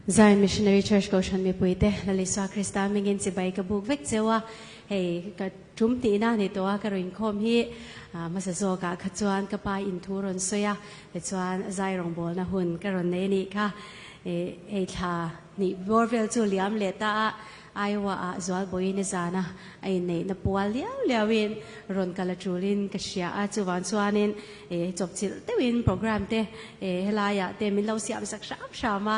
Zion Missionary Church Kohhran mipuite Lal Isua Krista hmingin chibai ka buk vek cheu a, hei ka tum tihna a ni tawh a, ka rawn inkhawm hi hmasa zawkah kha chuan ka pa in thu rawn sawi a, tichuan zai rawngbawlna hun ka rawn nei a nih kha, hei thla hnih bawr vel chu liam leh ta a, Iowa ah zualbawiin i zan a, a inneihna pual liau liauin rawn kal a tulin ka hria a, chuvang chuanin chawpchilh deuhin program te helaiah te min lo siam sak hram hram a,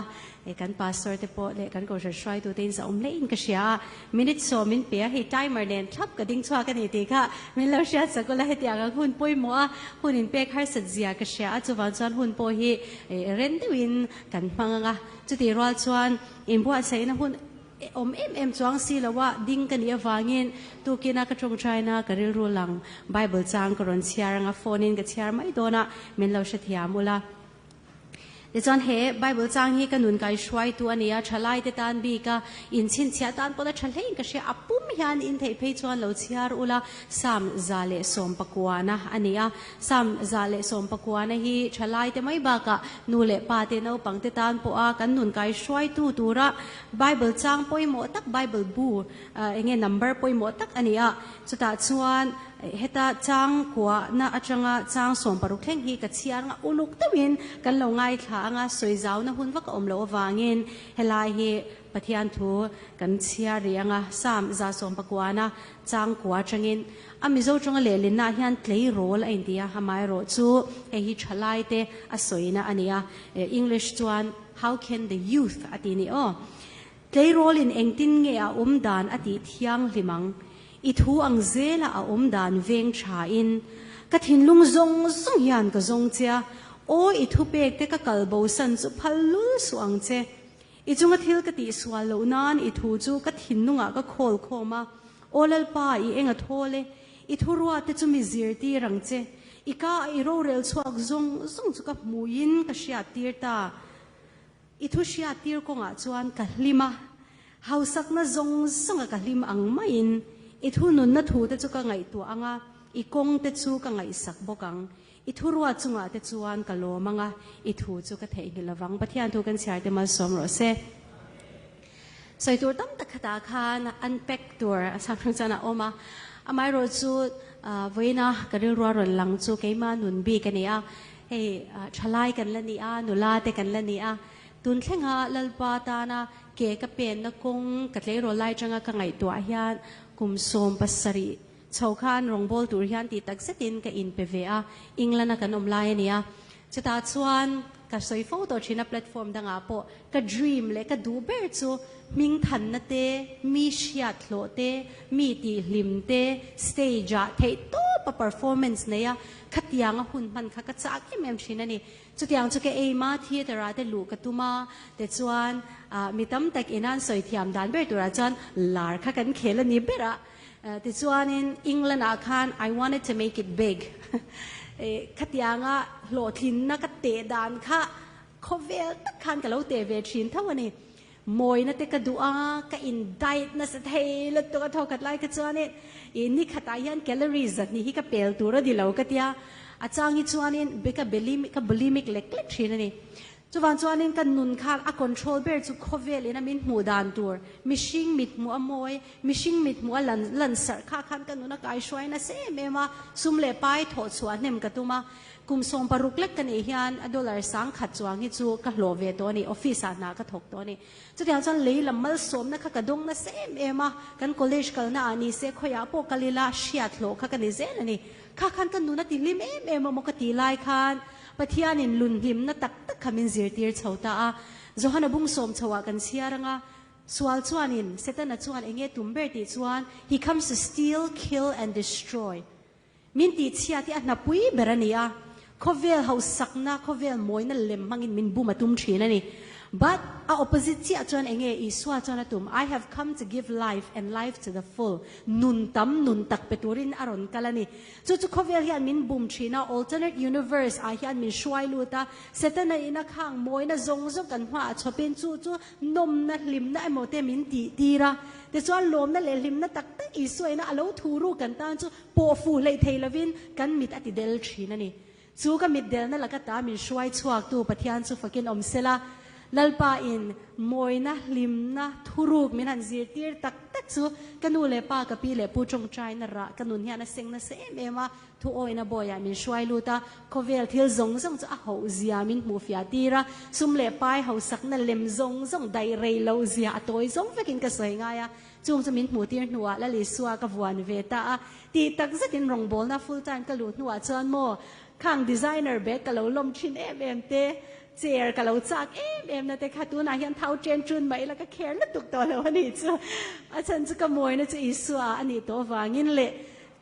kan pastor te pawh leh kan kohhran hruaitu te in zahawm hlein ka hria a, minute sawm min pe a, hei timer nen thlap ka ding chhuak a ni tih kha min lo hriat sak ula, hetiang ang hun pawimawh a hun inpek harsat zia ka hria a, chuvang chuan hun pawh hi ren deuhin kan hmang ang a, chutih rual chuan inbuatsaihna hun Awm em em chuang si lo a, ding ka nih avangin tukina ka tawngtaina ka rilru lang Bible chang ka rawn chhiar anga phone in ka chhiar mai dawn a, min lo hrethiam ula. Tichuan he Bible chang hi ka nun kai hruaitu a ni a, thalai te tan bik a, inchhinchhiah tan pawh la tha hlein ka hria, a pum hian in theih phei chuan lo chhiar ula, Psalm 119 a ni a, Psalm 119 hi thalai te mai bakah nu leh pa te naupang te tan pawha kan nun kai hruaitu tura Bible chang pawimawh tak, Bible bu enge number pawimawh tak a ni a. Chutah chuan heta chang kuahna atanga chang 16 thleng hi ka chhiar anga uluk deuhin kan lo ngaithla anga sawi zauna hun vak a awm loh avangin helai hi Pathian thu kan chhiar rih anga Psalm 119 chang kua atangin A Mizo tawnga lehlinna ah hian tleirawl a inti a, amaherawh chu hei hi thalai te a sawina a ni a, English chuan How can the youth a ti ni aw. Tleirawlin engtin nge a awm dan a tih thianghlim ang? I thu ang zela a awm dan veng tha in ka thinlung zawng zawng hian ka zawng che a, aw i thupek te ka kal bosan chu phal lul suh ang che. I chunga thil ka tih sual loh nan i thu chu ka thinlungah ka khawl khawm a, Aw Lalpa, i eng a thawl e, i thuruate chu mi zirtir ang che, i ka a i rorel chhuak zawng zawng chu ka hmuiin ka hriattir ta. I thu hriattir kawngah chuan ka hlim a, hausakna zawng zawnga ka hlim ang maiin i thununna thute chu ka ngaihtuah ang a, i kawngte chu ka ngaihsak bawk ang. I thu ruat chungah te chuan ka lawm ang a, i thu chu ka theihnghilh lovang. Pathian thu kan chhiar te malsawm rawh se. Sawi tur tam tak khatah khan unpack tur a chhang hrang chuan a awm a. Amaherawh chu vawiina ka rilrua rawn lang chu keima nun bik a ni a. Hei thalai kan la ni a, nula te kan la ni a. Tun thlenga Lalpa tana ke ka penna kawng ka tleirawl lai atanga ka ngaihtuah hian kum 17 Chho khan rawngbâwl tur hian tih tak zetin ka inpe ve a, England-a kan awm lai a nia. Chutah chuan ka sawi fo tawh thin a, platform dangah pawh ka dream leh ka duh ber chu hming thanna te, mi hriat hlawh te, mi tihhlim te, stage-ah theih tawpa performance nei a, khatianga hun hman kha ka chak em em thin a ni. Chutiang chu ka aim a, theatre-ah te luh ka tum a, tichuan mi tam tak ina an sawi thiam dan ber turah chuan lar kha kan khel a ni ber a. Tichuanin England-ah khan I wanted to make it big khatianga hlawhtlinna ka teh dan kha khawvel tak khan ka lo teh ve thin tho a ni. Mawina te ka duh a, ka in diet nasa thei lutuk a thawkhat lai kha chuanin ih ni khatah hian calories zahnih hi ka pel tur a ni lo ka tia. A chang hi chuanin ka ka bulimic lek lek thin a ni. Chuvang chuanin ka nun kha a control ber chu khawvel ina min hmuh dan tur, mihring mit hmuh a mawi, mihring mit hmuh a lan lan sarh kha khan ka nun a kaihruai nasa em em a, sum leh pai thawh chhuah hnem ka tum a. Kum 16 lek ka nih hian a dollar 1000 chuang hi chu ka hlawh ve tawh a ni, office ah hna ka thawk tawh a ni. Chutiang chuan lei lam malsawmna kha ka dawng nasa em em a, kan college kalna ah ni se khawiah pawh kal ila hriat hlawh kha ka ni zel a ni. Kha khan ka nun a ti hlim em em a maw ka tih lai khan Pathianin lunhlimna tak tak kha min zirtir chho ta a. Johana bung sawm chhoah kan chhiar ang a, Sual chuanin Setana chuan eng nge tum ber tih chuan, He comes to steal, kill and destroy. Min tihchhiat hi a hnapui ber a ni a, khawvel hausakna, khawvel mawina lem hmangin min bum a tum thin a ni. But a opposite chiah chuan eng nge Isua chuan a tum, I have come to give life and life to the full. Nun tam, nun tak pe turin a rawn kal a ni. Chu chu khawvel hian min bum thin a, alternate universe ah hian min hruai lut a, Setana ina khang mawina zawng zawng kan hmaah chhawpin chu chu nawmna, hlimna emaw te min tih tir a. Tichuan lawmna leh hlimna tak tak Isua ina a lo thu ru kan tan chu pawh fuh hleih thei lovin kan mit a ti del thin a ni. Chu ka mit delna laka ta min hruai chhuaktu Pathian chu fakin awm sela. Lalpa in mawina hlimna thuruk min han zirtir tak tak chu ka nu leh pa ka pi leh pu tawngtaina rah ka nun hian a seng nasa em em a, thu awina bawiah min hruai lut a, khawvel thil zawng zawng chu a hoh zia min hmuh fiah tir a, sum leh pai hausakna lem zawng zawng daih rei loh zia a tawi zawng vekin ka sawi ngai a, chung chu min hmuh tir hnuah Lal Isua ka vuan ve ta a, tih tak zetin rawngbawlna full time ka luh hnuah chuan maw khang designer bag ka lo lawm thin em em te, Chair ka lo chak em em na te kha tunah hian thau chen chun mah ila ka kher lutuk tawh lo a nih chu. A chhan chu ka mawina chu Isua a nih tawh avangin leh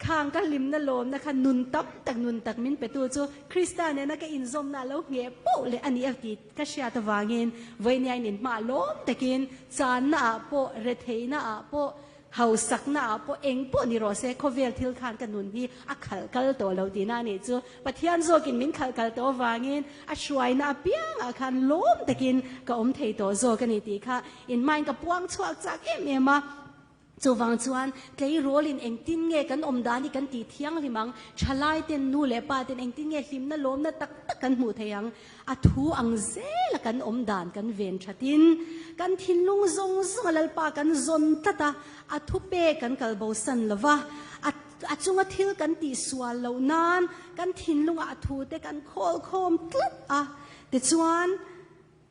khang ka hlimna lawmna kha nun tam tak nun tak min petu chu Krista nena ka inzawmna a lo ngheh poh leh a nih a tih ka hriat avangin vawinia in inhma lawm takin channa ah pawh retheihna ah pawh Hausakna ah pawh eng pawh ni rawh se, khawvel thil khan ka nun hi a khalh kal tawh lo tihna a nih chu. Pathian zawkin min khalh kal tawh avangin a hruaina apiangah khan lawm takin ka awm thei tawh zawk a ni tih kha inhmain ka puang chhuak chak em em a. Chuvang chuan tleirawlin engtin nge kan awm dan hi kan tih thianghlim ang, thalai ten nu leh pa ten engtin nge hlimna lawmna tak tak kan hmuh thei ang, A thu ang zela kan awm dan kan ven thatin, kan thinlung zawng zawnga Lalpa kan zawn tlat a, a thu pek kan kal bosan lo va, a a chunga thil kan tihsual loh nan kan thinlungah a thute kan khawl khawm tlat a, tichuan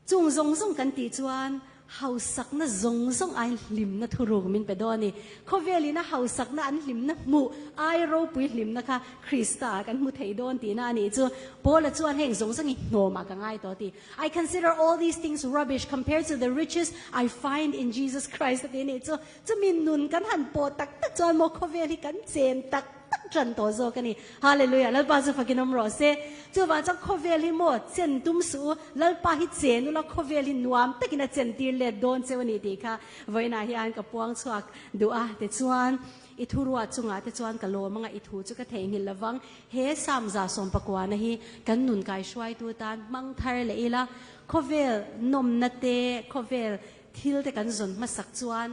chung zawng zawng kan tih chuan Hausakna zawng zawng aiin hlimna thuruk min pe dawn a ni. Khawvelin a hausakna an hlimna hmuh ai ropui hlimna kha Krista-ah kan hmu thei dawn tihna a nih chu. Paula chuan heng zawng zawng hi hnawmah ka ngai tawh a ti. I consider all these things rubbish compared to the riches I find in Jesus Christ a ti a nih chu. Chumi nun kan han pawh tak tak chuan maw khawvel hi kan chen tak tak tan tawh zawk a ni. Hallelujah! Lalpa chu fakin awm rawh se. Chuvang chuan khawvel hi maw chen tum suh u, Lalpa hi chen ula khawvel hi nuam takin a chen tir let dawn cheu a ni tih kha vawiinah hian ka puang chhuak duh a. Tichuan, i thuruah chungah te chuan ka lawm anga i thu chu ka theihnghilh lovang. He Samza sawmpakuana hi kan nun kaihruaitu tan hmang thar leh ila, khawvel nawmna te, khawvel Thil te kan zawn hmasak chuan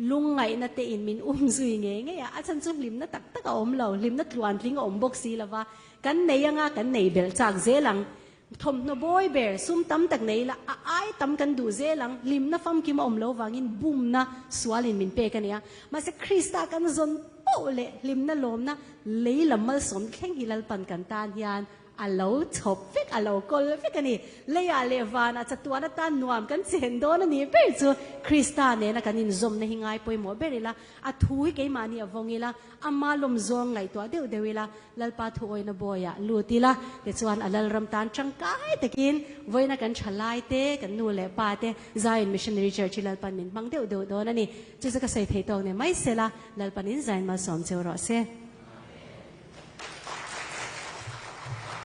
lungngaihna te in min um zui ngei ngei a, a chhan chu hlimna tak tak a awm lo, hlimna tluantling a awm bawk si lo va, kan nei anga kan nei belh chak zel ang. Thawmhnaw bawi ber, sum tam tak nei ila a ai tam kan duh zel ang, hlimna famkim a awm lo vangin bumna sualin min pek a nia. Mahse Krista kan zawn poh leh hlimna lawmna lei lam malsawm thleng hi Lalpan kan tan hian A lo chhawp vek, a lo kawl vek a ni. Leiah leh vanah chatuan atan nuam kan chen dawn a nih ber chu Krista nena kan inzawmna hi ngai pawimawh ber ila, a thu hi keimahni a vawng ila, ama lawm zawng ngaihtuah deuh deuh ila, Lalpa thuawina bawiah lut ila, tichuan a Lalram tan tangkai takin vawiina kan thalai te, kan nu leh pa te Zion Missionary Church hi Lalpan min hmang deuh deuh dawn a ni. Chu chu ka sawi thei tawk nen mai sela, Lalpanin Zion malsawm cheu rawh se.